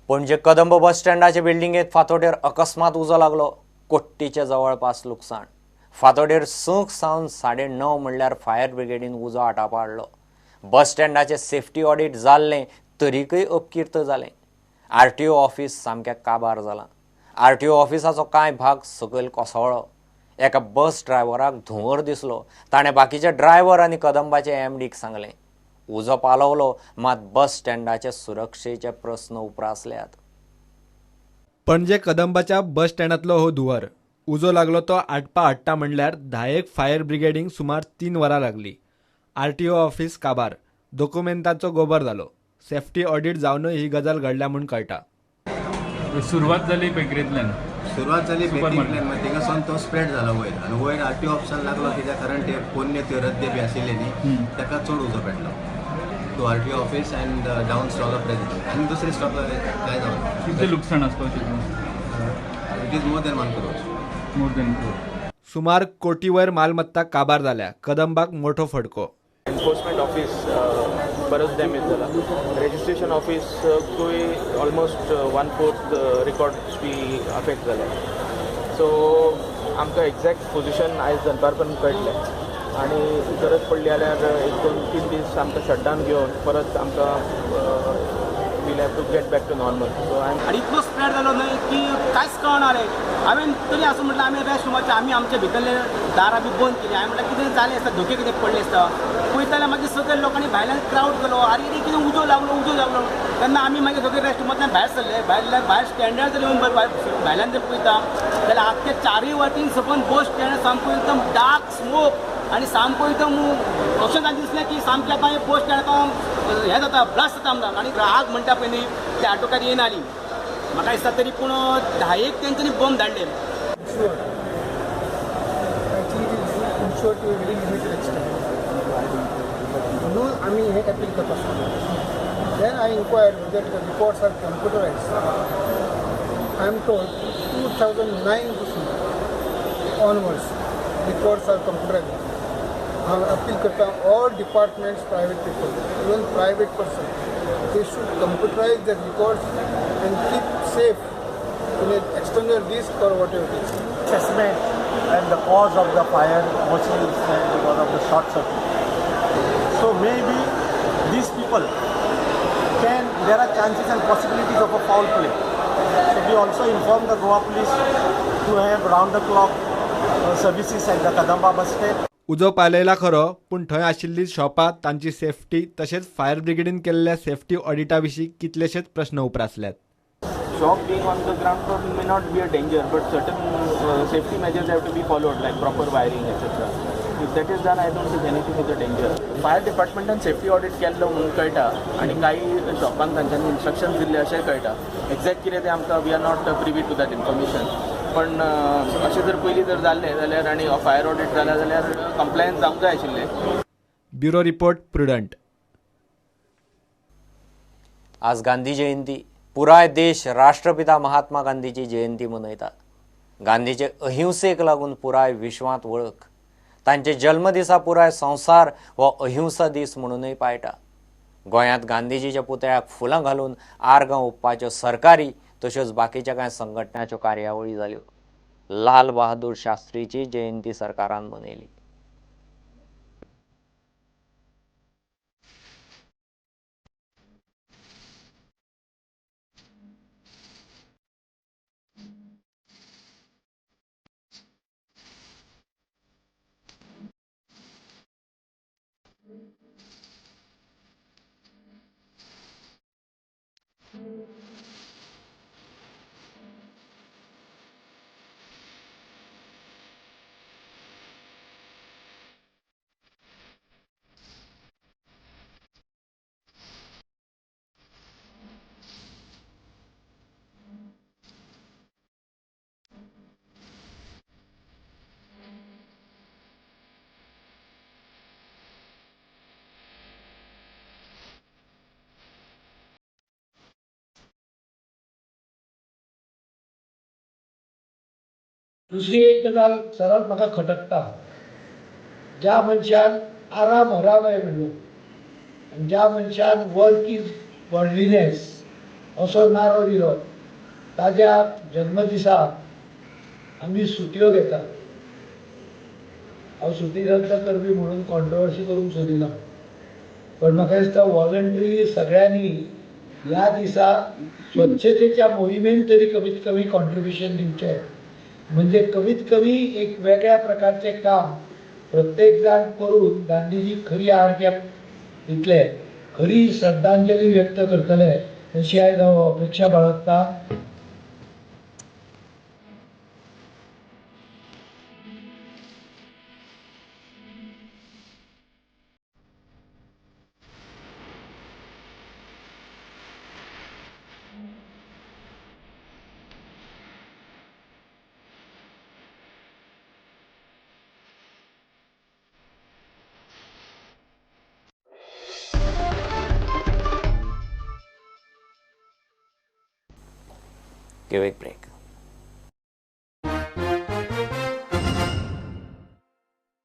पणजे कदंब बस स्टँडाचे बिल्डिंगेत फांतोडेर अकस्मात उजो लागलो. कोट्टीचे जवळपास लुकसाण. फांतोडेर 6 सावन 9:30 म्हणल्यार फायर ब्रिगेडीन उजो आटापा हाडलो. बस स्टँडाचे सेफ्टी ऑडिट जाल्लें तरीकय अपकीर्त जालें. आरटीओ ऑफिस सामकें काबार जालां. आरटीओ ऑफिसाचो कांय भाग सकयल कोसळ्ळो. एका बस ड्रायव्हराक धुंवर दिसलो. ताणें बाकीचे ड्रायव्हर आनी कदंबाचे एमडीक सांगलें. उजो पालवलो मात बस स्टँडाचे सुरक्षेचे प्रस्न उप्रासल्यात. पणजे कदंबाच्या बस स्टँडांतलो हो धुंवर. उजो लागलो तो आटपा हाडटा म्हणल्यार 10 फायर ब्रिगेडींक सुमार 3 वरां लागली. आरटीओ ऑफिस काबार, दोकुमेंतांचो गोबर जालो. सेफ्टी ऑडिट जावनूय ही गजाल घडल्या म्हूण कळटा. सुरवात जाली बेकरींतल्यान. सुरवात जाली सुपर बेकरींतल्यान, मागीर थिंगासून तो स्प्रेड जालो वयर आनी वयर आरटीओ ऑफिसान लागलो कित्याक कारण ते पोन्ने त्यो रद्दे बी आशिल्ले न्ही, ताका चड उजो पेटलो. To RTO office and down stall of president आनी दुसरे स्टॉपार काय जावना. कितलें लुकसाण आसपाक शकता? It is more than 1 crore. More than crore. सुमार कोटी वयर मालमत्ता काबार जाल्या. कदंबाक मोठो फटको. एन्फोर्समेंट ऑफिस बरोच डॅमेज जाला. रेजिस्ट्रेशन ऑफिसूय ऑलमोस्ट 1/4 रिकॉर्ड्स बी अफेक्ट जाले. सो आमकां एग्जॅक्ट पोजिशन आयज दनपार पर्यंत कळटलें आनी गरज पडली जाल्यार 1-2-3 दीस आमकां शटडावन घेवन परत आमकां we'll have to get back to normal. So I आनी इतलो स्प्रेड जालो न्हय की कांयच कळना रे. हांवें तरी आसूं म्हटल्यार आमी रेस्ट रुमाचे आमी आमच्या भितरले दारां बी बंद केली. हांवें म्हटल्यार कितें जालें आसता, धोके कितें पडले आसता. पळयता जाल्यार मागीर सकयल लोकांनी भायल्यान क्रावड केलो, आरे रे कितें उजो लागलो, उजो लागलो. तेन्ना आमी मागीर सगळे रेस्ट रुमांतल्यान भायर सरले. भायर स्टँडार जर येवन भायल्यान जर पळयता जाल्यार आख्खे चारूय वाटेन सपन बस स्टँड सामको एकदम डार्क स्मोक आनी सामको एकदम अशें तांकां दिसलें की सामकें आतां हें बस स्टँड आतां हें जाता, ब्लास्ट जाता आमदार. आनी आग म्हणटा पळय न्ही ते आटोकार येयना आली. म्हाका दिसता तरी पूण 10 तेंच्यांनी बॉम्ब धाडले. म्हणून आमी हें अपील करता. Then I inquired whether the records are computerized. I am told 2009 onwards records are computerized. हांव अपील करता all departments, private people, even private person, they should computerize the records and keep safe in an external disk or whatever it is. Assessment and the cause of the fire mostly is because of the short circuit. So maybe these people can, there are chances and possibilities of a foul play. So we also inform the Goa police to have round the clock services at the Kadamba bus stand. उजो पालयला खरो, पूण थंय आशिल्ली शॉपां, तांची safety तशेंच fire ब्रिगेडीन केल्ल्या safety ऑडिटा विशीं कितलेशेच प्रस्न उप्रासल्यात. Shop being on the ground floor may not be a danger, but certain safety measures have to be followed, like proper wiring, etc. If that is done, I don't think anything is a danger. Fire departmentan safety audit केल्लो म्हणून कळटा आनी कांय शॉपांक तांच्यांनी instructions दिल्ले अशेंय कळटा. Exact कितें तें आमकां we are not privy to that information. पण अशें जर पयलीं जर जाल्लें जाल्यार आनी फायर ऑडिट जालें जाल्यार कंप्लायन्स जावंक जाय आशिल्लें. Bureau report, Prudent. आज गांधी जयंती. पुराय देश राष्ट्रपिता महात्मा गांधीची जयंती मनयता. गांधीचे अहिंसेक लागून पुराय विश्वांत वळख. तांचे जल्मदिसा पुराय संवसार हो अहिंसा दीस म्हणूनय पाळटा. गोंयांत गांधीजीच्या पुतळ्याक फुलां घालून आर्गां ओंपपाच्यो सरकारी तश्योच बाकीच्या कांय संघटनाच्यो कार्यावळी जाल्यो. लाल बहादूर शास्त्रीची जयंती सरकारान मनयली. दुसरी एक गजाल सदांच म्हाका खटकता, ज्या मनशान आराम हराम आहे म्हणलो आनी ज्या मनशान वर्क is godliness असो नारो दिलो ताज्या जन्मदिसा आमी सुटयो घेतात. हांव सुटी रद्द करपी म्हणून कॉन्ट्रोवर्सी करूंक सोदिना, पण म्हाका दिसता वॉलंटरी सगळ्यांनी ह्या दिसा स्वच्छतेच्या मोहिमेन तरी कमीत कमी कॉन्ट्रिब्युशन दिवचें. म्हणजे कमीत कमी एक वेगळ्या प्रकारचें काम प्रत्येक जाण करून गांधीजी खरी आर्ग्या दितले, खरी श्रद्धांजली व्यक्त करतले अशी आयज हांव अपेक्षा बाळगता. Give a break.